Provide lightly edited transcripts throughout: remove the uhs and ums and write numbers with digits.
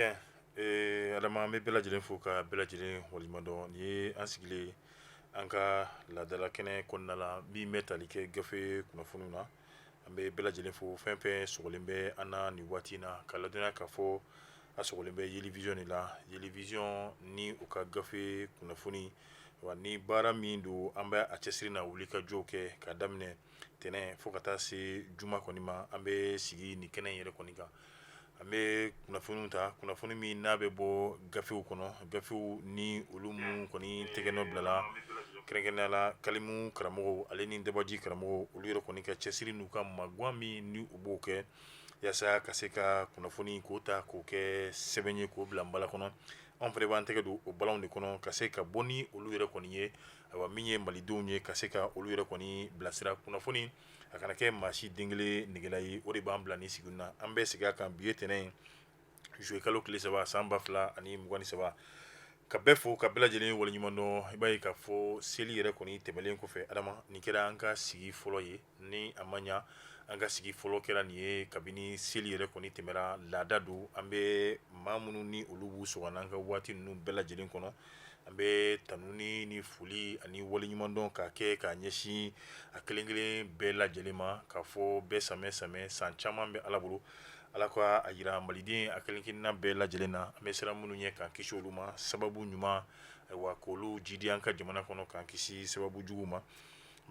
Bien, Adama, an bɛ bɛɛ lajɛlen fo ka bɛɛ lajɛlen waleɲuman dɔn. Nin ye an sigilen an ka laadala kɛnɛ kɔnɔna la min bɛ tali kɛ gafe kunnafoniw na. An bɛ bɛɛ lajɛlen fo, fɛn fɛn sɔgɔlen bɛ an na nin waati in na, ka ladɔnniya k'a fɔ a sɔgɔlen bɛ Yeli Vision de la. Yeli Vision ni u ka gafe kunnafoni wa, ni baara min don, an bɛ a cɛsiri na wuli ka jɔw kɛ ka daminɛ tɛnɛn fo ka taa se juma kɔni ma. An bɛ sigi nin kɛnɛ in yɛrɛ kɔni kan, an bɛ kunnafoniw ta, kunnafoni min n'a bɛ bɔ gafew kɔnɔ, gafew ni olu minnu kɔni tɛgɛnɔ bilala, kɛrɛnkɛrɛnnenya la kalimu karamɔgɔw ale ni dabaji karamɔgɔw, olu yɛrɛ kɔni ka cɛsiri n'u ka magan min ni u b'o kɛ yaasa ka se ka kunnafoni k'o ta k'o kɛ sɛbɛn ye k'o bila bala kɔnɔ. Anw fana b'an tɛgɛ don o balanw de kɔnɔ ka se ka bɔ ni olu yɛrɛ kɔni ye, ayiwa, min ye malidenw ye, ka se ka olu yɛrɛ kɔni bilasira. Kunnafoni a kana kɛ maa si den kelen negela ye, o de b'an bila ni sigi na. An bɛ segin a kan, bi ye tɛnɛn ye, juillet kalo tile 3, san 2023. Ka bɛɛ fo ka bɛɛ lajɛlen waleɲuman dɔn. I b'a ye k'a fɔ seli yɛrɛ kɔni tɛmɛlen kɔfɛ, Adama, nin kɛra an ka sigi fɔlɔ ye. Ni a ma ɲa, an ka sigi fɔlɔ kɛra nin ye kabini seli yɛrɛ kɔni tɛmɛra. Laada don, an bɛ maa minnu ni olu b'u sɔgɔ n'an ka waati ninnu bɛɛ lajɛlen kɔnɔ, an bɛ tanuni ni foli ani waleɲumandɔn k'a kɛ k'a ɲɛsin a kelen kelen bɛɛ lajɛlen ma, k'a fɔ bɛɛ samɛ samɛ, san caman bɛ Ala bolo. Ala ka a jira maliden a kelen kelenna bɛɛ lajɛlen na, an bɛ siran minnu ɲɛ k'an kisi olu ma, sababu ɲuman, ayiwa, k'olu jidi an ka jamana kɔnɔ, k'an kisi sababu jugu ma.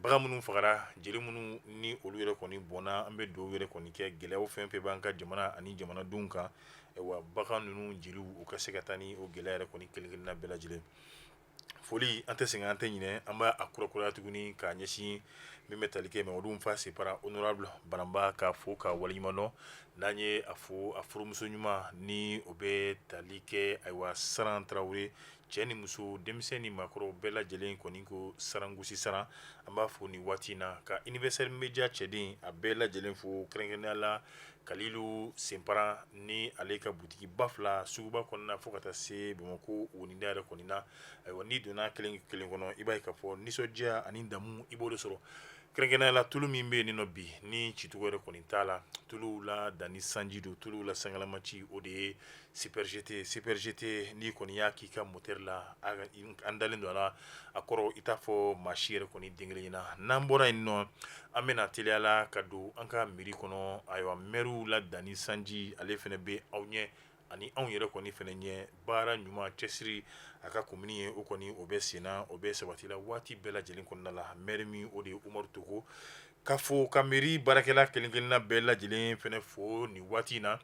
Bagan minnu fagara, jeli minnu ni olu yɛrɛ kɔni bɔnna, an bɛ dugawu yɛrɛ kɔni kɛ. Gɛlɛyaw fɛn fɛn b'an ka jamana ani jamanadenw kan, ayiwa, bagan ninnu jeliw, u ka se ka taa ni o gɛlɛya yɛrɛ kɔni kelen kelenna bɛɛ lajɛlen. Foli, an tɛ sɛgɛn, an tɛ ɲinɛ, an b'a kurakuraya tuguni k'a ɲɛsin min bɛ tali kɛ Mamadu Nfa Sipara, honorable Bananba, k'a fo ka waleɲuman dɔn. N'an ye a fo, a furumuso ɲuman ni o bɛ tali kɛ, ayiwa, Saran Tarawele, cɛ ni muso, denmisɛn ni maakɔrɔ bɛɛ lajɛlen kɔni ko sarangosi saran, an b'a fo nin waati in na. Ka Universel Media cɛden a bɛɛ lajɛlen fo, kɛrɛnkɛrɛnnenya la Kalilu Senpara ni ale ka butigi ba fila suguba kɔnɔna fo ka taa se Bamakɔ woninda yɛrɛ kɔni na. Ayiwa, n'i donna kelen kelen kɔnɔ, i b'a ye k'a fɔ nisɔndiya ani damu i b'o de sɔrɔ, kɛrɛnkɛrɛnnenya la tulu min bɛ yen nɔ bi ni cicogo yɛrɛ kɔni t'a la, tuluw la danni sanji don, tuluw la sangalama ci, o de ye Super GT. Super GT, n'i kɔni y'a k'i ka moteur la, an dalen don a la, a kɔrɔ i t'a fɔ maa si yɛrɛ kɔni den kelen ɲɛna. N'an bɔra yen nɔ, an bɛna teliya la ka don an ka mairie kɔnɔ. Ayiwa, maire la danni sanji, ale fana bɛ aw ɲɛ ani anw yɛrɛ kɔni fana ɲɛ. Baara ɲuman, cɛsiri a ka commune ye, o kɔni o bɛ senna, o bɛ sabati la waati bɛɛ lajɛlen kɔnɔna la. Maire min, o de ye Umaru Togo, ka fo ka mairie baarakɛla kelen kelenna bɛɛ lajɛlen fana fo nin waati in na.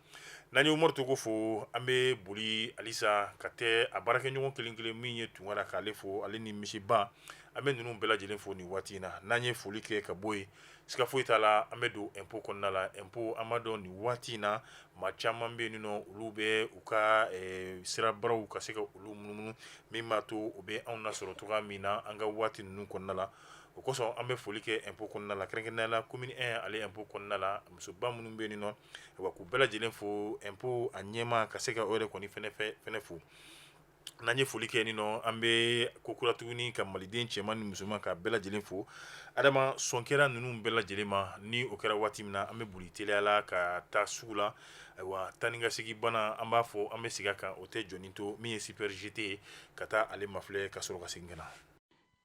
N'an ye Umaru Togo fo, an bɛ boli halisa ka tɛ a baarakɛɲɔgɔn kelen kelen min ye Tunkara, k'ale fo, ale ni Misiba, an bɛ ninnu bɛɛ lajɛlen fo nin waati in na. N'an ye foli kɛ ka bɔ yen, siga foyi t'a la, an bɛ don impôt kɔnɔna la. Impôt, an b'a dɔn nin waati in na maa caman bɛ yen nɔ, olu bɛ u ka sirabaraw ka se ka olu munumunu, min b'a to u bɛ anw nasɔrɔ cogoya min na an ka waati ninnu kɔnɔna la. O kosɔn an bɛ foli kɛ impôt kɔnɔna la, kɛrɛnkɛrɛnnenya la commune 1 ale impôt kɔnɔna la, musoba minnu bɛ yen nɔ, wa k'u bɛɛ lajɛlen fo, impôt a ɲɛmaa ka se ka o yɛrɛ kɔni fɛnɛ fo. N'an ye foli kɛ nin nɔ, an bɛ ko kura tuguni ka maliden cɛman ni musoman ka bɛɛ lajɛlen fo. Adama, sɔn kɛra ninnu bɛɛ lajɛlen ma. Ni o kɛra waati min na, an bɛ boli teliya la ka taa sugu la. Ayiwa, taa ni ka segin bana, an b'a fɔ, an bɛ segin a kan, o tɛ jɔni to min ye Super GT ye, ka taa ale mafilɛ ka sɔrɔ ka segin ka na.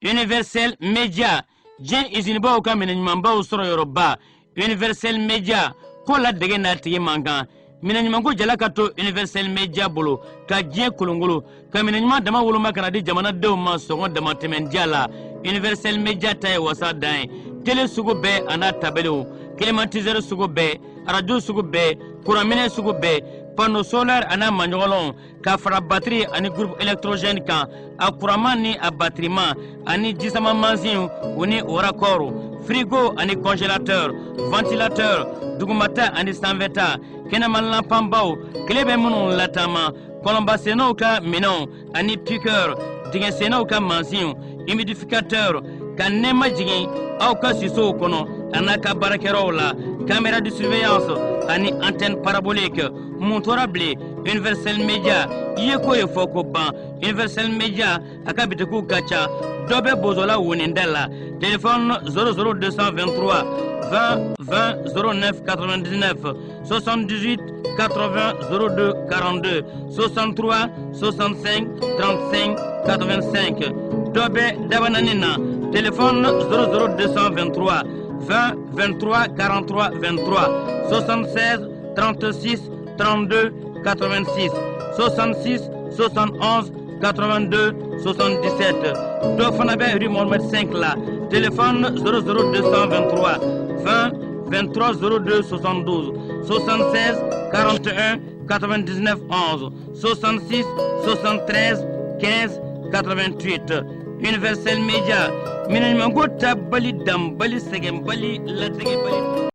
Universel Media, diɲɛ izinibaw ka minɛ ɲumanbaw sɔrɔ yɔrɔba. Universel Media ko la dege n'a tigi man kan. Minɛ ɲumanko jala ka to Universel Media bolo ka diɲɛ kolongolo ka minɛ ɲuman dama woloma ka na di jamanadenw ma sɔngɔ damatɛmɛndiya la. Universel Media ta ye wasa dan ye. Tele sugu bɛɛ a n'a tabelew, climatiseur sugu bɛɛ, arajo sugu bɛɛ, kuranminɛ sugu bɛɛ, panneau solaire a n'a maɲɔgɔnlɔnw, ka fara batiri ani groupe électrogène kan, a kuranman ni a batiriman, ani jisama mansinw, u ni o raccord, frigo ani congélateur, ventilateur, dugumata ani sanfɛta, kɛnɛma lanpanbaw, tile bɛ minnu lataama, kɔlɔnbasennaw ka minɛnw ani piqueur, dingɛsennaw ka mansinw, humidificateur, ka nɛɛma jigin aw ka sisow kɔnɔ a n'a ka baarakɛyɔrɔw la, caméra de surveillance ani antenne parabolique. Mun tora bilen? Universel Media. I ye ko ye fɔ ko ban. Universel Media, a ka bitikiw ka ca. Dɔ bɛ Bozola woninda la, téléphone 00223 20 20 09 99, 78 80 02 42, 63 65 35 85. Dɔ bɛ Dabanani na, téléphone 00223 20 23 43 23, 76 36 32 86, 66 71 82 77. Dɔ fana bɛ rue Mohamed 5 la, téléphone 00223 20 23 02 72, 76 41 99 11, 66 73 15 88. Universel Media, minɛn ɲumanko tabali, danbali, sɛgɛnbali, ladɛgɛbali.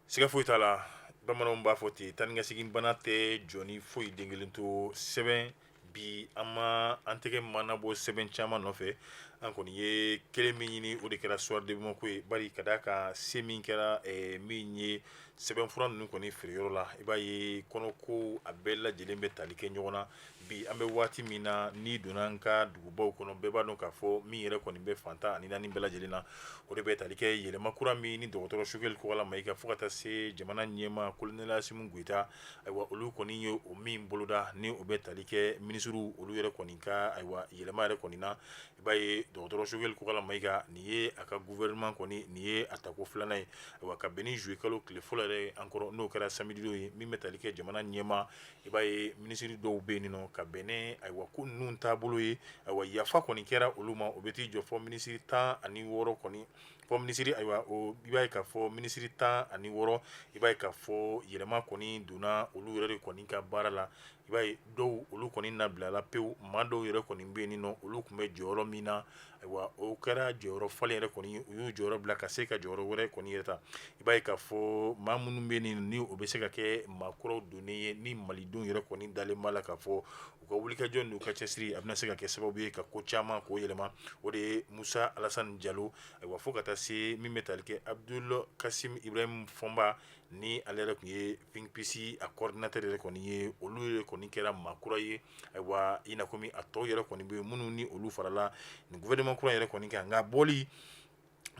Siga foyi t'a la, bamananw b'a fɔ ten, taa ni ka segin bana tɛ jɔ ni foyi den kelen to. Sɛbɛn bi, an ma an tɛgɛ mana bɔ sɛbɛn caman nɔfɛ. An kɔni ye kelen min ɲini, o de kɛra Soir de Bamako ye. Bari ka d'a kan, se min kɛra min ye sɛbɛnfura ninnu kɔni feereyɔrɔ la, i b'a ye kɔnɔko a bɛɛ lajɛlen bɛ tali kɛ ɲɔgɔn na. Bi an bɛ waati min na, n'i donna an ka dugubaw kɔnɔ, bɛɛ b'a dɔn k'a fɔ min yɛrɛ kɔni bɛ fantan ani naani bɛɛ lajɛlen na, o de bɛ tali kɛ yɛlɛma kura min ni dɔgɔtɔrɔ Choguel Kokalla Maïga fo ka taa se jamana ɲɛmaa colonel Assimi Goïta, ayiwa, olu kɔni ye o min boloda, ni o bɛ tali kɛ minisiriw olu yɛrɛ kɔni ka, ayiwa, yɛlɛma yɛrɛ kɔni na. I b'a ye dɔgɔtɔrɔ Choguel Kokalla Maïga, nin ye a ka gouvernement kɔni, nin ye a tako filanan ye. Ayiwa, ka bɛn ni juillet kalo tile fɔlɔ yɛrɛ an kɔrɔ, n'o kɛra samedi don ye, min bɛ tali kɛ jamana ɲɛmaa, i b'a ye minisiri dɔw bɛ yen nɔ ka bɛn ni, ayiwa, ko ninnu taabolo ye. Ayiwa, yafa kɔni kɛra olu ma. O bɛ t'i jɔ fɔ minisiri 16 kɔni, fɔ minisiri, ayiwa, o i b'a ye k'a fɔ minisiri 16. I b'a ye k'a fɔ yɛlɛma kɔni donna olu yɛrɛ de kɔni ka baara la. I b'a ye dɔw olu kɔni nabilala pewu. Maa dɔw yɛrɛ kɔni bɛ yen nɔ, olu tun bɛ jɔyɔrɔ min na, ayiwa, o kɛra jɔyɔrɔ falen yɛrɛ kɔni, u y'u jɔyɔrɔ bila ka se ka jɔyɔrɔ wɛrɛ kɔni yɛrɛ ta. I b'a ye k'a fɔ maa minnu bɛ yen ni o bɛ se ka kɛ maa kuraw donnen ye, ni malidenw yɛrɛ kɔni dalen b'a la k'a fɔ u ka wulikajɔ n'u ka cɛsiri a bɛna se ka kɛ sababu ye ka ko caman k'o yɛlɛma, o de ye Musa Alasani Jalo. Ayiwa, fo ka taa se min bɛ tali kɛ Abdul Kasim Ibrahim Fɔnba, ni ale yɛrɛ tun ye FINPC a coordinateur yɛrɛ kɔni ye, olu yɛrɛ kɔni kɛra maa kura ye. Ayiwa, i na komi a tɔw yɛrɛ kɔni bɛ minnu ni olu farala nin gouvernement kura yɛrɛ kɔni kan. Nka bɔli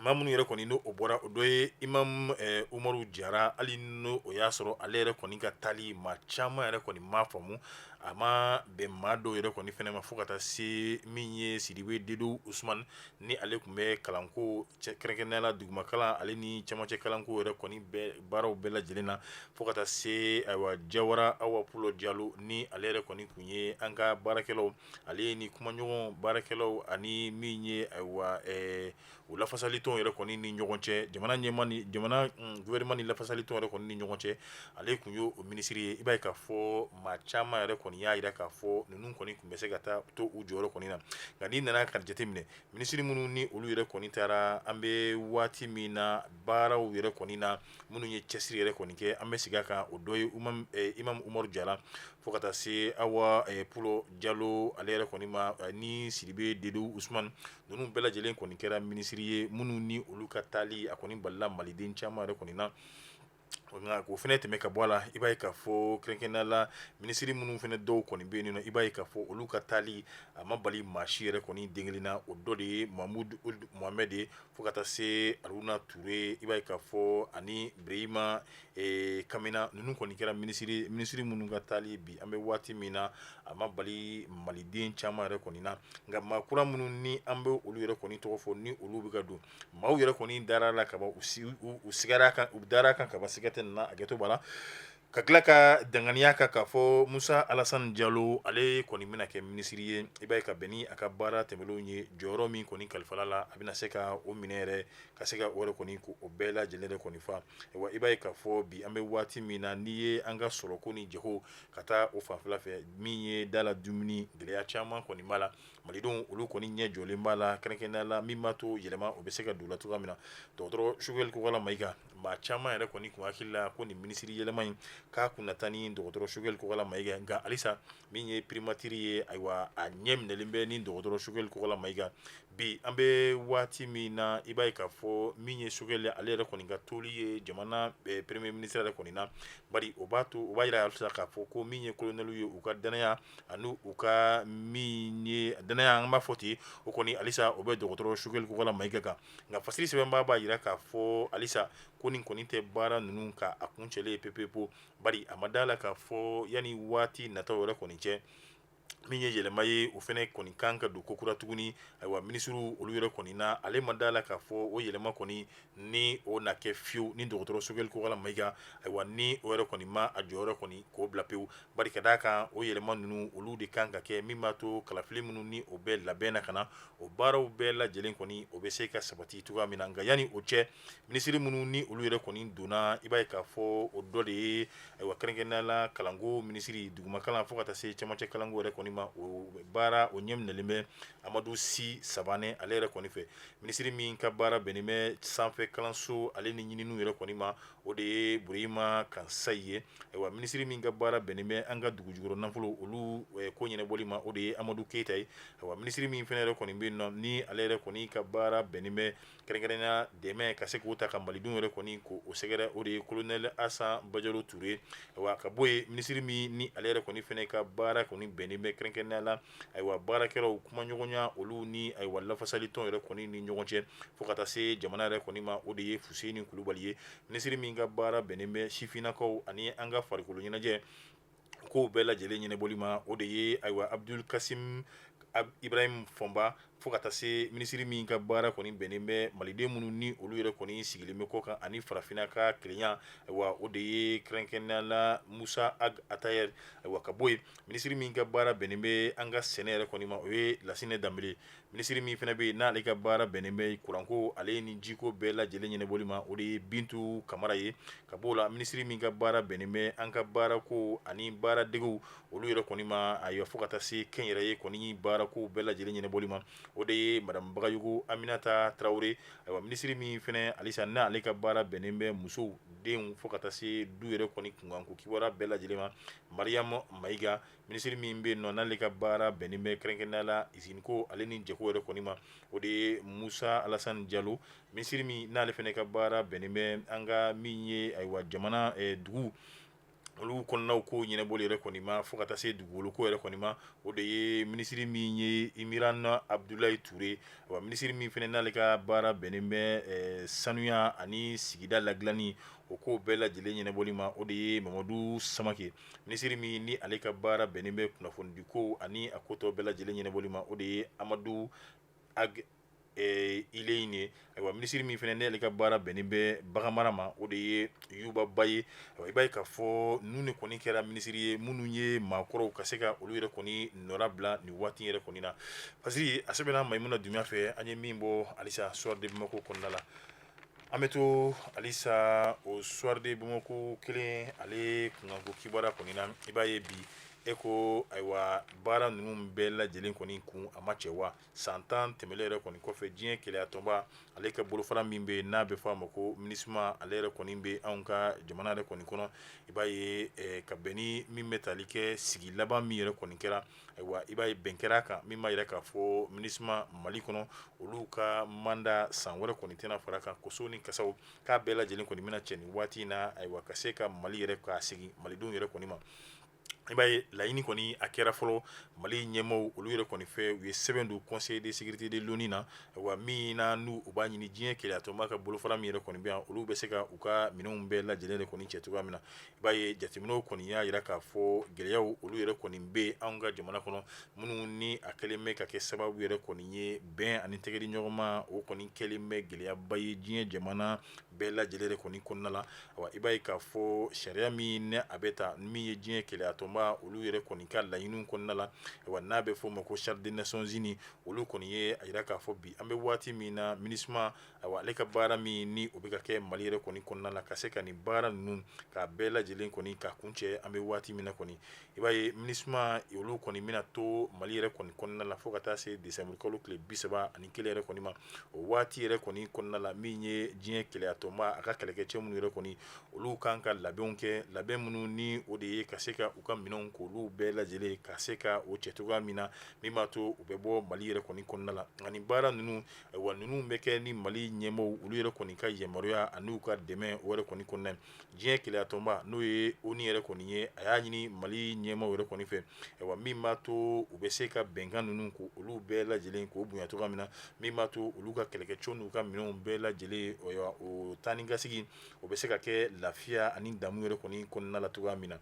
maa minnu yɛrɛ kɔni n'o o bɔra, o dɔ ye Imam Umaru Jara. Hali n'o o y'a sɔrɔ ale yɛrɛ kɔni ka taali, maa caman yɛrɛ kɔni m'a faamu, a ma bɛn maa dɔw yɛrɛ kɔni fɛnɛ ma, fo ka taa se min ye Sidibe Dedew Usman, ni ale tun bɛ kalanko, kɛrɛnkɛrɛnnenya la dugumakalan ale ni camancɛ kalanko yɛrɛ kɔni bɛɛ baaraw bɛɛ lajɛlen na, fo ka taa se, ayiwa, Jawara Awa Pulo Jalo, ni ale yɛrɛ kɔni tun ye an ka baarakɛlaw, ale ni kumaɲɔgɔn baarakɛlaw ani min ye, ayiwa, o lafasalitɔn yɛrɛ kɔni ni ɲɔgɔn cɛ, jamana ɲɛmaa ni jamana gouvernement ni lafasalitɔn yɛrɛ kɔni ni ɲɔgɔn cɛ, ale tun ye o minisiri ye. I b'a ye k'a fɔ maa caman yɛrɛ kɔni y'a jira k'a fɔ ninnu kɔni tun bɛ se ka taa to u jɔyɔrɔ kɔni na. Nka n'i nana ka jateminɛ, minisiri minnu ni olu yɛrɛ kɔni taara, an bɛ waati min na baaraw yɛrɛ kɔni na, minnu ye cɛsiri yɛrɛ kɔni kɛ, an bɛ segin a kan, o dɔ ye Imam Umaru Jara, fo ka taa se Awa Pulo Jalo, ale yɛrɛ kɔni ma, ni Sidibe Dedew Usman. Ninnu bɛɛ lajɛlen kɔni kɛra minisiri ye minnu ni olu ka taali a kɔni balila maliden caman yɛrɛ kɔni na. Nka k'o fana tɛmɛ ka bɔ a la, i b'a ye k'a fɔ kɛrɛnkɛrɛnnenya la minisiri minnu fana dɔw kɔni bɛ yen nɔ, i b'a ye k'a fɔ olu ka taali a ma bali maa si yɛrɛ kɔni den kelen na. O dɔ de ye Mamudu Mohamɛd ye, fo ka taa se Haruna Ture, i b'a ye k'a fɔ ani Birahima Kamina. Ninnu kɔni kɛra minisiri minnu ka taali bi an bɛ waati min na a ma bali maliden caman yɛrɛ kɔni na. Nka maa kura minnu ni an bɛ olu yɛrɛ kɔni tɔgɔ fɔ, ni olu bɛ ka don, maaw yɛrɛ kɔni dara la ka ban, u sigara kan, u dara kan ka ban, siga tɛ nin na, hakɛto b'a la, ka tila ka danganiya kan k'a fɔ Musa Alasani Jalo, ale kɔni bɛna kɛ minisiri ye. I b'a ye ka bɛn ni a ka baara tɛmɛnlenw ye, jɔyɔrɔ min kɔni kalifala la, a bɛna se ka o minɛ yɛrɛ, ka se ka o yɛrɛ kɔni ko o bɛɛ lajɛlen yɛrɛ kɔni fa. Wa i b'a ye k'a fɔ bi an bɛ waati min na, n'i ye an ka sɔrɔko ni jago ka taa o fanfɛla fɛ, min ye da la dumuni gɛlɛya caman kɔni b'a la, malidenw olu kɔni ɲɛ jɔlen b'a la, kɛrɛnkɛrɛnnenya la min b'a to yɛlɛma o bɛ se ka don la cogoya min na. Dɔgɔtɔrɔ Choguel Kokalla Maïga, maa caman yɛrɛ kɔni kun hakili la ko nin minisiri yɛlɛma in k'a kun na taa ni dɔgɔtɔrɔ Choguel Kokalla Maïga. Nka halisa min ye primature ye, ayiwa, a ɲɛ minɛlen bɛ ni dɔgɔtɔrɔ Choguel Kokalla Maïga. Bi an bɛ waati min na, i b'a ye k'a fɔ min ye Choguel ale yɛrɛ kɔni ka toli ye jamana premier ministre yɛrɛ kɔni na, bari o b'a to o b'a jira halisa k'a fɔ ko min ye colonel ye, u ka danaya ani u ka min ye danaya, an b'a fɔ ten, o kɔni halisa o bɛ dɔgɔtɔrɔ Choguel Kokalla Maïga kan. Nka fasiri sɛbɛnbaa b'a jira k'a fɔ halisa ko nin kɔni tɛ baara ninnu ka a kuncɛlen pepepo, bari a ma da la k'a fɔ yanni waati nataw yɛrɛ kɔni cɛ, min ye yɛlɛma ye, o fana kɔni kan ka don kokura tuguni. Ayiwa, minisiriw olu yɛrɛ kɔni na, ale ma da la k'a fɔ o yɛlɛma kɔni ni o na kɛ fiyewu ni dɔgɔtɔrɔ Choguel Kokalla Maïga, ayiwa, ni o yɛrɛ kɔni ma a jɔyɔrɔ kɔni k'o bila pewu, bari ka d'a kan o yɛlɛma ninnu olu de kan ka kɛ min b'a to kalafili minnu ni o bɛ labɛn na ka na, o baaraw bɛɛ lajɛlen kɔni o bɛ se ka sabati cogoya min na. Nka yanni o cɛ, minisiri minnu ni olu yɛrɛ kɔni donna, i b'a ye k'a fɔ o dɔ de ye, ayiwa, kɛrɛnkɛrɛnnenya la kalanko minisiri, dugumakalan fo ka taa se cɛmancɛ kalanko yɛrɛ kɔni ma, o baara o ɲɛminɛlen bɛ Amadu Si Sabanɛ ale yɛrɛ kɔni fɛ. Minisiri min ka baara bɛnnen bɛ sanfɛ kalanso ale ni ɲininiw yɛrɛ kɔni ma, o de ye Bureyima Kansayi ye. Ayiwa, minisiri min ka baara bɛnnen bɛ an ka dugu jukɔrɔ nafolo olu ko ɲɛnabɔli ma, o de ye Amadu Keyita ye. Ayiwa, minisiri min fana yɛrɛ kɔni bɛ yen nɔ, ni ale yɛrɛ kɔni ka baara bɛnnen bɛ kɛrɛnkɛrɛnnenya dɛmɛ ka se k'o ta ka malidenw yɛrɛ kɔni k'o sɛgɛrɛ, o de ye colonel Asan Bajalo Ture. Ayiwa, ka bɔ yen, minisiri min ni ale yɛrɛ kɔni fana ka baara kɔni bɛnnen bɛ kɛrɛnkɛrɛnnenya la, ayiwa, baarakɛlaw kumaɲɔgɔnya olu ni, ayiwa, lafasali tɔn yɛrɛ kɔni ni ɲɔgɔn cɛ fo ka taa se jamana yɛrɛ kɔni ma, o de ye Fuseni Kulubali ye. Minisiri min ka baara bɛnnen bɛ sifinnakaw ani an ka farikolo ɲɛnajɛ kow bɛɛ lajɛlen ɲɛnabɔli ma, o de ye, ayiwa, Abdul Kasim Ibrahim Fɔnba, fo ka taa se minisiri min ka baara kɔni bɛnnen bɛ maliden minnu ni olu yɛrɛ kɔni sigilen bɛ kɔ kan ani farafinna ka kelenya, ayiwa, o de ye kɛrɛnkɛrɛnnenya la Musa Ag Attaher. Ayiwa, ka bɔ yen, minisiri min ka baara bɛnnen bɛ an ka sɛnɛ yɛrɛ kɔni ma, o ye Lasinɛ Danbele. Minisiri min fana bɛ yen n'ale ka baara bɛnnen bɛ kuranko ale ni jiko bɛɛ lajɛlen ɲɛnabɔli ma, o de ye Bintu Kamara ye. Ka b'o la, minisiri min ka baara bɛnnen bɛ an ka baarako ani baaradegew olu yɛrɛ kɔni ma, ayiwa, fo ka taa se kɛnyɛrɛye kɔni baarako bɛɛ lajɛlen ɲɛnabɔli ma, o de ye madame Bagayogo Aminata Tarawele. Ayiwa, minisiri min fana halisa n'ale ka baara bɛnnen bɛ musow, denw fo ka taa se du yɛrɛ kɔni kunkanko kibaruya bɛɛ lajɛlen ma, Mariam Mayiga. Minisiri min bɛ yen nɔ n'ale ka baara bɛnnen bɛ kɛrɛnkɛrɛnnenya la iziniko ale ni jago yɛrɛ kɔni ma, o de ye Musa Alasani Jalo. Minisiri min n'ale fana ka baara bɛnnen bɛ an ka min ye, ayiwa, jamana dugu olu kɔnɔnaw ko ɲɛnabɔli yɛrɛ kɔni ma fo ka taa se dugukolo ko yɛrɛ kɔni ma, o de ye minisiri min ye Imiran Abudulayi Ture. Wa minisiri min fana n'ale ka baara bɛnnen bɛ sanuya ani sigida ladilanni o ko bɛɛ lajɛlen ɲɛnabɔli ma, o de ye Mamadu Samake. Minisiri min ni ale ka baara bɛnnen bɛ kunnafonidiko ani a ko tɔ bɛɛ lajɛlen ɲɛnabɔli ma, o de ye Amadu Ag Ileyin ye. Ayiwa, minisiri min fana n'ale ka baara bɛnnen bɛ baganmara ma, o de ye Yuba Ba ye. I b'a ye k'a fɔ ninnu de kɔni kɛra minisiri ye minnu ye maakɔrɔw ka se ka olu yɛrɛ kɔni nɔrabila nin waati yɛrɛ kɔni na. Parce que a sɛbɛnna Mayimuna Dunbiya fɛ, an ye min bɔ halisa Soir de Bamako kɔnɔna la. An bɛ to halisa o Soir de Bamako kelen ale kunkanko kibaruya kɔni na. I b'a ye bi e ko, ayiwa, baara ninnu bɛɛ lajɛlen kɔni kun a ma cɛ wa san 10 tɛmɛlen yɛrɛ kɔni kɔfɛ, diɲɛ kelenya tɔnba ale ka bolofara min bɛ n'a bɛ fɔ a ma ko MINUSMA, ale yɛrɛ kɔni bɛ anw ka jamana yɛrɛ kɔni kɔnɔ. I b'a ye ka bɛn ni min bɛ tali kɛ sigi laban min yɛrɛ kɔni kɛra, ayiwa, i b'a ye bɛn kɛra a kan min b'a yira k'a fɔ MINUSMA Mali kɔnɔ, olu ka mandat san wɛrɛ kɔni tɛna fara kan, koso ni kasaw k'a bɛɛ lajɛlen kɔni bɛna cɛ nin waati in na, ayiwa, ka se ka Mali yɛrɛ k'a segin malidenw yɛrɛ kɔni ma. I b'a ye laɲini kɔni a kɛra fɔlɔ Mali ɲɛmaaw olu yɛrɛ kɔni fɛ, u ye sɛbɛn don Conseil de sécurité de l'ONU na, wa min na n'u u b'a ɲini diɲɛ kelenya tɔnba ka bolofara min yɛrɛ kɔni bɛ yan, olu bɛ se ka u ka minɛnw bɛɛ lajɛlen de kɔni cɛ cogoya min na. I b'a ye jateminɛw kɔni y'a jira k'a fɔ gɛlɛyaw olu yɛrɛ kɔni bɛ anw ka jamana kɔnɔ, minnu ni a kɛlen bɛ ka kɛ sababu yɛrɛ kɔni ye bɛn ani tɛgɛdi ɲɔgɔnma o kɔni kɛlen bɛ gɛlɛyaba ye diɲɛ jamana bɛɛ lajɛlen yɛrɛ kɔni kɔnɔna la. I b'a ye k'a fɔ sariya min ni a bɛ ta min ye diɲɛ kelenya tɔnba olu yɛrɛ kɔni ka laɲiniw kɔnɔna la, wa n'a bɛ fɔ o ma ko Charte des Nations Unies, olu kɔni ye a jira k'a fɔ bi an bɛ waati min na, MINUSMA, ayiwa, ale ka baara min ni o bɛ ka kɛ Mali yɛrɛ kɔni kɔnɔna la, ka se ka nin baara ninnu k'a bɛɛ lajɛlen kɔni ka kuncɛ an bɛ waati min na kɔni. I b'a ye MINUSMA olu kɔni bɛna to Mali yɛrɛ kɔni kɔnɔna la fo ka taa se décembre kalo tile 31 yɛrɛ kɔni ma. O waati yɛrɛ kɔni kɔnɔna la, min ye diɲɛ kelenya tɔnba a ka kɛlɛkɛcɛ minnu yɛrɛ kɔni olu kan ka labɛnw kɛ, labɛn minnu ni o de ye ka se ka u ka minɛnw k'olu bɛɛ lajɛlen ka se ka o cɛ cogoya min na, min b'a to u bɛ bɔ Mali yɛrɛ kɔni kɔnɔna la. Nka nin baara ninnu, ayiwa, ninnu bɛ kɛ ni Mali ɲɛmaaw olu yɛrɛ kɔni ka yamaruya ani u ka dɛmɛ o yɛrɛ kɔni kɔnɔna. Diɲɛ kelenya tɔnba, n'o ye ONU yɛrɛ kɔni ye, a y'a ɲini Mali ɲɛmaaw yɛrɛ kɔni fɛ, ayiwa, min b'a to u bɛ se ka bɛnkan ninnu ko olu bɛɛ lajɛlen k'o bonya cogoya min na, min b'a to olu ka kɛlɛkɛcɛw n'u ka minɛnw bɛɛ lajɛlen, ayiwa, o taa ni ka segin o bɛ se ka kɛ lafiya ani damu yɛrɛ kɔni kɔnɔna la cogoya min na.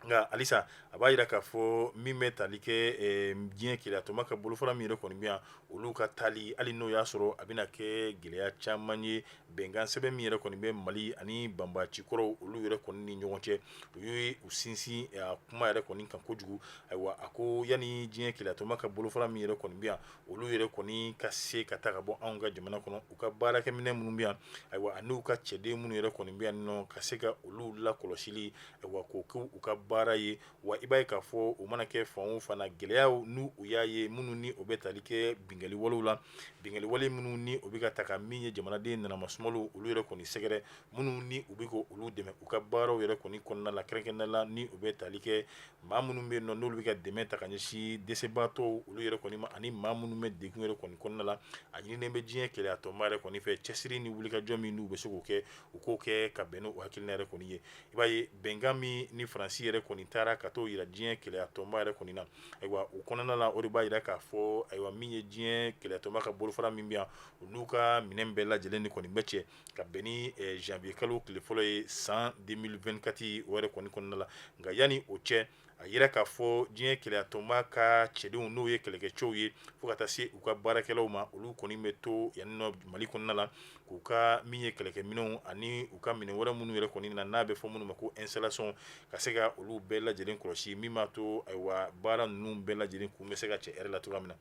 Nka halisa a b'a jira k'a fɔ min bɛ tali kɛ diɲɛ kelenya tɔnba ka bolofara min yɛrɛ kɔni bɛ yan, olu ka taali, hali n'o y'a sɔrɔ a bɛna kɛ gɛlɛya caman ye, bɛnkan sɛbɛn min yɛrɛ kɔni bɛ Mali ani banbaanci kɔrɔw olu yɛrɛ kɔni ni ɲɔgɔn cɛ, u ye u sinsin a kuma yɛrɛ kɔni kan kojugu. Ayiwa, a ko yanni diɲɛ kelenya tɔnba ka bolofara min yɛrɛ kɔni bɛ yan, olu yɛrɛ kɔni ka se ka taa ka bɔ anw ka jamana kɔnɔ, u ka baarakɛminɛn minnu bɛ yan, ayiwa, ani ka cɛden minnu yɛrɛ kɔni bɛ yan nɔ, ka se ka olu lakɔlɔsili, ayiwa, k'o kɛ u ka baara ye. Wa i b'a ye k'a fɔ o mana kɛ fan o fan na, gɛlɛyaw n'u u y'a ye minnu ni o bɛ tali kɛ binkanni walew la, binkanni wale minnu ni o bɛ ka ta ka min ye jamanaden nanamasumalo olu yɛrɛ kɔni sɛgɛrɛ, minnu ni u bɛ ko olu dɛmɛ u ka baaraw yɛrɛ kɔni kɔnɔna la, kɛrɛnkɛrɛnnenya la ni u bɛ tali kɛ maa minnu bɛ yen nɔ, n'olu bɛ ka dɛmɛ ta ka ɲɛsin dɛsɛbaatɔw olu yɛrɛ kɔni ma, ani maa minnu bɛ degun yɛrɛ kɔni kɔnɔna la. A ɲininen bɛ diɲɛ kelenya tɔnba yɛrɛ kɔni fɛ, cɛsiri ni wulikajɔ min n'u bɛ se k'o kɛ, u k'o kɛ ka bɛn n'o hakilina yɛrɛ kɔni ye. I b'a ye bɛnkan min ni Faransi yɛrɛ kɔni taara ka t'o jira diɲɛ kelenya tɔnba yɛrɛ kɔni na, ayiwa, o kɔnɔna la, o de b'a jira k'a fɔ, ayiwa, min ye diɲɛ kelenya tɔnba ka bolofara min bɛ yan, u n'u ka minɛn bɛɛ lajɛlen de kɔni bɛ cɛ ka bɛn ni janvier kalo tile fɔlɔ ye san 2024 o yɛrɛ kɔni kɔnɔna la. Nka yanni o cɛ, a yira k'a fɔ diɲɛ kelenya tɔnba ka cɛdenw, n'o ye kɛlɛkɛcɛw ye, fo ka taa se u ka baarakɛlaw ma, olu kɔni bɛ to yan nɔ Mali kɔnɔna la, k'u ka min ye kɛlɛkɛminɛnw ani u ka minɛn wɛrɛ minnu yɛrɛ kɔni na, n'a bɛ fɔ minnu ma ko installation, ka se ka olu bɛɛ lajɛlen kɔlɔsi, min b'a to, ayiwa, baara ninnu bɛɛ lajɛlen kun bɛ se ka cɛ hɛrɛ la cogoya min na.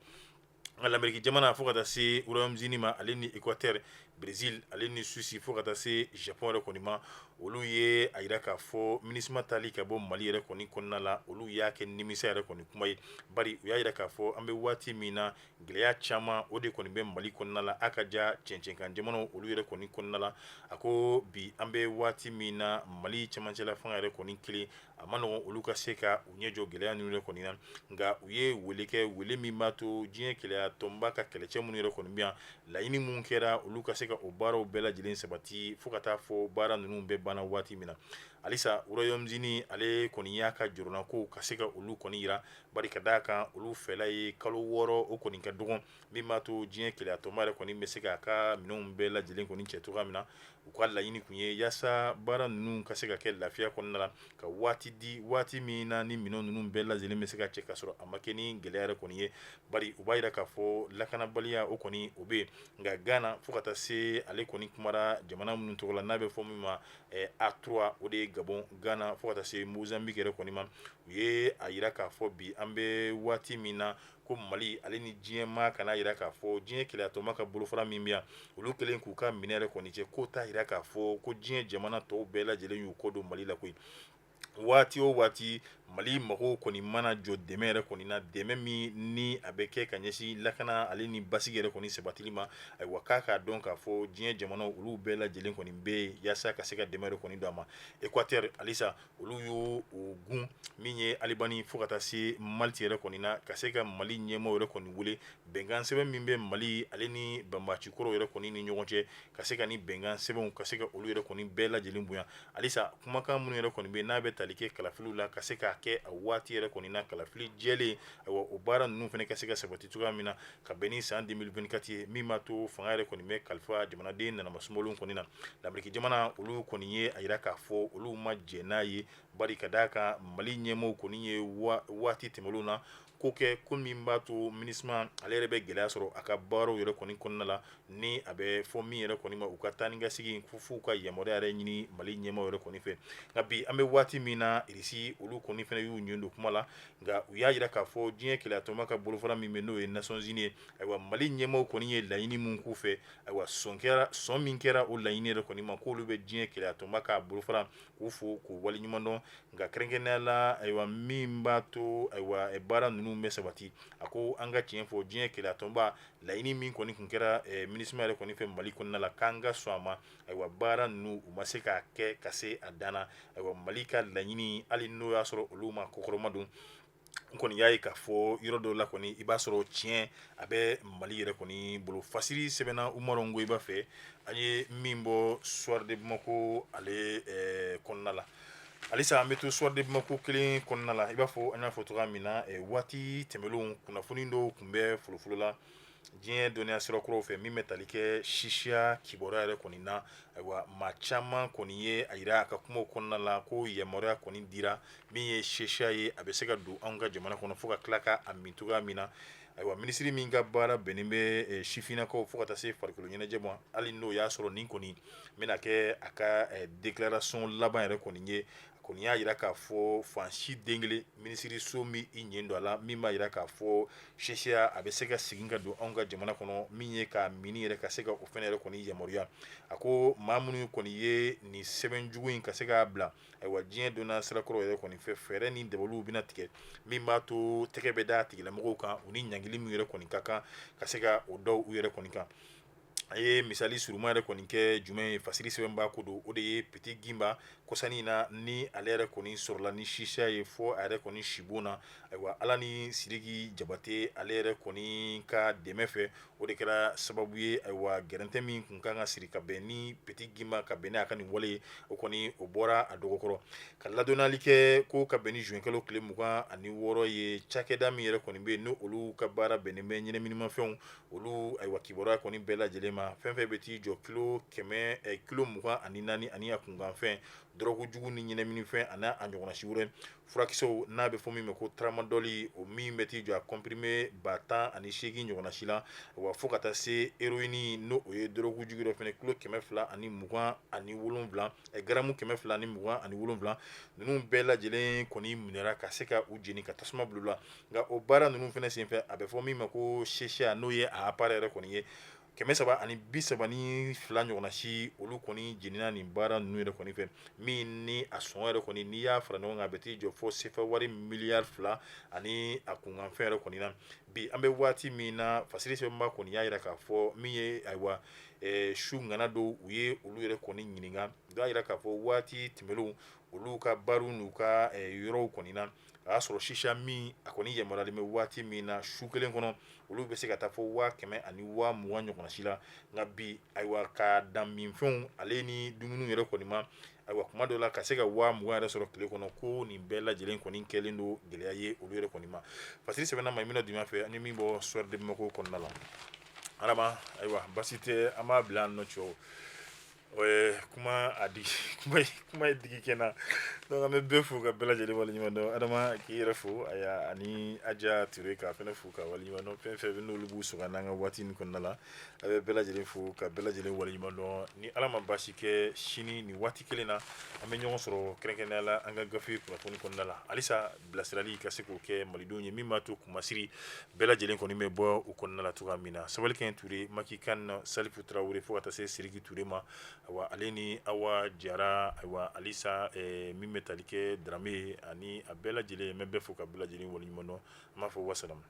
Nka Lamɛriki jamana, fo ka taa se Royaume-Uni ma, ale ni Équateur, Brésil, ale ni Suisse, fo ka taa se Japon yɛrɛ kɔni ma, olu ye a jira k'a fɔ MINUSMA taali ka bɔ Mali yɛrɛ kɔni kɔnɔna la, olu y'a kɛ nimisa yɛrɛ kɔni kuma ye, bari u y'a jira k'a fɔ an bɛ waati min na, gɛlɛya caman o de kɔni bɛ Mali kɔnɔna la, a ka ja cɛncɛnkan jamanaw olu yɛrɛ kɔni kɔnɔna la. A ko bi an bɛ waati min na, Mali cɛmancɛla fanga yɛrɛ kɔni kelen, a ma nɔgɔn olu ka se ka u ɲɛ jɔ gɛlɛya ninnu yɛrɛ kɔni na. Nka u ye wele kɛ, wele min b'a to diɲɛ kelenya tɔnba ka kɛlɛcɛ minnu yɛrɛ kɔni bɛ yan, laɲini minnu kɛra, olu ka se ka o baaraw bɛɛ lajɛlen sabati fo ka taa fɔ baara ninnu bɛɛ banna waati min na. Halisa Royaume-Uni ale kɔni y'a ka jɔrɔnako ka se ka olu kɔni jira, bari ka d'a kan olu fɛla ye kalo 6 o kɔni ka dɔgɔn, min b'a to diɲɛ kelenya tɔnba yɛrɛ kɔni bɛ se k'a ka minɛnw bɛɛ lajɛlen kɔni cɛ cogoya min na. U ka laɲini tun ye yaasa baara ninnu ka se ka kɛ lafiya kɔnɔna la, ka waati di, waati min na ni minɛn ninnu bɛɛ lajɛlen bɛ se ka cɛ ka sɔrɔ a ma kɛ ni gɛlɛya yɛrɛ kɔni ye, bari u b'a jira k'a fɔ lakanabaliya o kɔni o bɛ yen. Nka Ghana, fo ka taa se ale kɔni kumara jamana minnu tɔgɔ la, n'a bɛ fɔ min ma A3, o de ye Gabon, Ghana, fo ka taa se Mozambique yɛrɛ kɔni ma, u ye a jira k'a fɔ bi an bɛ waati min na ko Mali ale ni diɲɛ maa kana jira k'a fɔ diɲɛ kelenya tɔnba ka bolofara min bɛ yan, olu kɛlen k'u ka minɛn yɛrɛ kɔni cɛ, k'o t'a jira k'a fɔ ko diɲɛ jamana tɔw bɛɛ lajɛlen y'u kɔ don Mali la koyi. Waati o waati Mali mago kɔni mana jɔ dɛmɛ yɛrɛ kɔni na, dɛmɛ min ni a bɛ kɛ ka ɲɛsin lakana ale ni basigi yɛrɛ kɔni sabatili ma, ayiwa, k'a k'a dɔn k'a fɔ diɲɛ jamanaw olu bɛɛ lajɛlen kɔni bɛ yen yaasa ka se ka dɛmɛ yɛrɛ kɔni don a ma. Équateur halisa olu y'o gun min ye Albanie, fo ka taa se Malte yɛrɛ kɔni na, ka se ka Mali ɲɛmaaw yɛrɛ kɔni wele, bɛnkan sɛbɛn min bɛ Mali ale ni banbaanci kɔrɔw yɛrɛ kɔni ni ɲɔgɔn cɛ, ka se ka ni bɛnkan sɛbɛnw ka se ka olu yɛrɛ kɔni bɛɛ lajɛlen bonya. Halisa kumakan minnu yɛrɛ kɔni bɛ n'a bɛ tali kɛ kalafiliw la, ka se k'a kɛ a waati yɛrɛ kɔni na kalafili jɛlen, ayiwa, o baara ninnu fana ka se ka sabati cogoya min na ka bɛn ni san 2024 ye, min b'a to fanga yɛrɛ kɔni bɛ kalifa jamanaden nanamasumalen kɔni na. Lameriki jamana olu kɔni ye a jira k'a fɔ olu ma jɛn n'a ye, bari ka d'a kan Mali ɲɛmaaw kɔni ye waati tɛmɛnlenw na ko kɛ ko min b'a to MINUSMA ale yɛrɛ bɛ gɛlɛya sɔrɔ a ka baaraw yɛrɛ kɔni kɔnɔna la, ni a bɛ fɔ min yɛrɛ kɔni ma u ka taa ni ka segin fo f'u ka yamaruya yɛrɛ ɲini Mali ɲɛmaaw yɛrɛ kɔni fɛ. Nka bi an bɛ waati min na, Irisi olu kɔni fana y'u ɲin don kuma la, nka u y'a jira k'a fɔ diɲɛ kelenya tɔnba ka bolofara min bɛ n'o ye Nations Unies ye, ayiwa, Mali ɲɛmaaw kɔni ye laɲini min k'u fɛ, ayiwa, sɔn min kɛra o laɲini yɛrɛ kɔni ma, k'olu bɛ diɲɛ kelenya tɔnba ka bolofara k'u fo k'u waleɲuman dɔn. Nka kɛrɛnkɛrɛnnenya la, ayiwa, min b'a to, ayiwa, baara ninnu bɛ sabati, a ko an ka tiɲɛ fɔ, diɲɛ kelenyatɔnba laɲini min kɔni tun kɛra MINUSMA yɛrɛ kɔni fɛ Mali kɔnɔna la, k'an ka sɔn a ma, ayiwa, baara ninnu u ma se k'a kɛ ka se a dan na. Ayiwa, Mali ka laɲini, hali n'o y'a sɔrɔ olu ma kɔkɔrɔma don, n kɔni y'a ye k'a fɔ yɔrɔ dɔw la kɔni, i b'a sɔrɔ tiɲɛ a bɛ Mali yɛrɛ kɔni bolo. Fasiri sɛbɛnna Umaru Ngoyiba fɛ, an ye min bɔ Soir de Bamako ale kɔnɔna la. Halisa an bɛ to Soir de Bamako kelen kɔnɔna la. I b'a fɔ an y'a fɔ cogoya min na, waati tɛmɛnlenw kunnafoni dɔw tun bɛ folofolo la diɲɛ dɔnniya sira kuraw fɛ, min bɛ tali kɛ sisiya kibaruya yɛrɛ kɔni na. Ayiwa, maa caman kɔni ye a jira a ka kumaw kɔnɔna la ko yamaruya kɔni dira min ye sisiya ye, a bɛ se ka don anw ka jamana kɔnɔ fo ka tila ka a min cogoya min na. Ayiwa, minisiri min ka baara bɛnnen bɛ sifinnakaw fo ka taa se farikolo ɲɛnajɛ ma, hali n'o y'a sɔrɔ nin kɔni bɛna kɛ a ka déclaration laban yɛrɛ kɔni ye, kɔni y'a jira k'a fɔ fan si den kelen minisiriso min i ɲɛ don a la, min b'a jira k'a fɔ sisiya a bɛ se ka segin ka don anw ka jamana kɔnɔ, min ye ka mini yɛrɛ ka se ka o fɛnɛ yɛrɛ kɔni yamaruya. A ko maa minnu kɔni ye nin sɛbɛn jugu in ka se k'a bila, ayiwa, diɲɛ donna sirakɔrɔ yɛrɛ kɔni fɛ, fɛɛrɛ ni dabaliw bɛna tigɛ min b'a to tɛgɛ bɛ da tigilamɔgɔw kan, u ni ɲangili min yɛrɛ kɔni ka kan ka se ka o da u yɛrɛ kɔni kan. A ye misali surunman yɛrɛ kɔni kɛ jumɛn ye? Fasiri sɛbɛnba ko don, o de ye Petit Guimba kɔsannin in na, ni ale yɛrɛ kɔni sɔrɔla ni sisiya ye fɔ a yɛrɛ kɔni sibon na. Ayiwa, Ala ni Sidiki Jabate ale yɛrɛ kɔni ka dɛmɛ fɛ, o de kɛra sababu ye, ayiwa, gɛrɛntɛ min tun kan ka siri ka bɛn ni Petit Guimba, ka bɛn n'a ka nin wale ye, o kɔni o bɔra a dɔgɔkɔrɔ. Ka ladɔnniyali kɛ ko ka bɛn ni juin kalo tile 26 ye, cakɛda min yɛrɛ kɔni bɛ yen, ni olu ka baara bɛnnen bɛ ɲɛnaminimafɛnw olu, ayiwa, kibaruya kɔni bɛɛ lajɛlen ma, fɛn fɛn bɛ t'i jɔ kilo kɛmɛ kilo 24 ani a kunkanfɛn, dɔrɔgu jugu ni ɲɛnaminifɛn ani a ɲɔgɔnna si wɛrɛ, furakisɛw n'a bɛ fɔ min ma ko tramadol, o min bɛ t'i jɔ a comprimé 18 000 ɲɔgɔnna si la, wa fo ka taa se héroïne, n'o o ye dɔrɔgu jugu dɔ fana, kilo 227, garamu 227, ninnu bɛɛ lajɛlen kɔni minɛra ka se ka u jeni ka tasuma bila u la. Nka o baara ninnu fana senfɛ, a bɛ fɔ min ma ko sisiya, n'o ye a appareil yɛrɛ kɔni ye, 332 ɲɔgɔnna si, olu kɔni jenina nin baara ninnu yɛrɛ kɔni fɛ, min ni a sɔngɔ yɛrɛ kɔni, n'i y'a fara ɲɔgɔn kan, a bɛ t'i jɔ fo sefa wari miliyari 2 ani a kunkanfɛn yɛrɛ kɔni na. Bi an bɛ waati min na, fasiri sɛbɛnba kɔni y'a jira k'a fɔ min ye, ayiwa, su ŋana don, u ye olu yɛrɛ kɔni ɲininka, u y'a jira k'a fɔ waati tɛmɛnlenw, olu ka bariw n'u ka yɔrɔw kɔni na, a y'a sɔrɔ sisiya min a kɔni yamaruyalen bɛ waati min na, su kelen kɔnɔ olu bɛ se ka taa fo 100 000 ani 20 000 ɲɔgɔnna si la. Nka bi, ayiwa, ka dan minfɛnw ale ni dumuni yɛrɛ kɔni ma, ayiwa, kuma dɔ la ka se ka 20 000 yɛrɛ sɔrɔ tile kɔnɔ, ko nin bɛɛ lajɛlen kɔni kɛlen don gɛlɛya ye olu yɛrɛ kɔni ma. Fasiri sɛbɛnna Mayimuna Dunbiya fɛ, an ye min bɔ Soir de Bamako kɔnɔna la. Adama, ayiwa, basi tɛ, an b'a bila nɔ cɛw kuma a di kuma ye digi kɛ na. Donc an bɛ bɛɛ fo ka bɛɛ lajɛlen waleɲuman dɔn. Adama, k'i yɛrɛ fo, ayiwa, ani Aja Ture k'a fana fo ka waleɲuman dɔn. Fɛn fɛn n'olu b'u sɔgɔ n'an ka waati nin kɔnɔna la, a bɛ bɛɛ lajɛlen fo ka bɛɛ lajɛlen waleɲuman dɔn. Ni Ala ma baasi kɛ, sini nin waati kelen na, an bɛ ɲɔgɔn sɔrɔ, kɛrɛnkɛrɛnnenya la an ka gafe kunnafoni kɔnɔna la. Halisa bilasirali ka se k'o kɛ malidenw ye, min b'a to kumasiri bɛɛ lajɛlen kɔni bɛ bɔ u kɔnɔna la cogoya min na. Sabali kɛ Ture, Maki Kan, Salifu Tarawele, fo ka taa se Siriki Ture ma, ayiwa, ale ni Awa Jara, ayiwa, halisa min bɛ tali kɛ Darame ani a bɛɛ lajɛlen, n bɛ bɛɛ fo ka bɛɛ lajɛlen waleɲuman dɔn. An b'a fɔ wasalamu.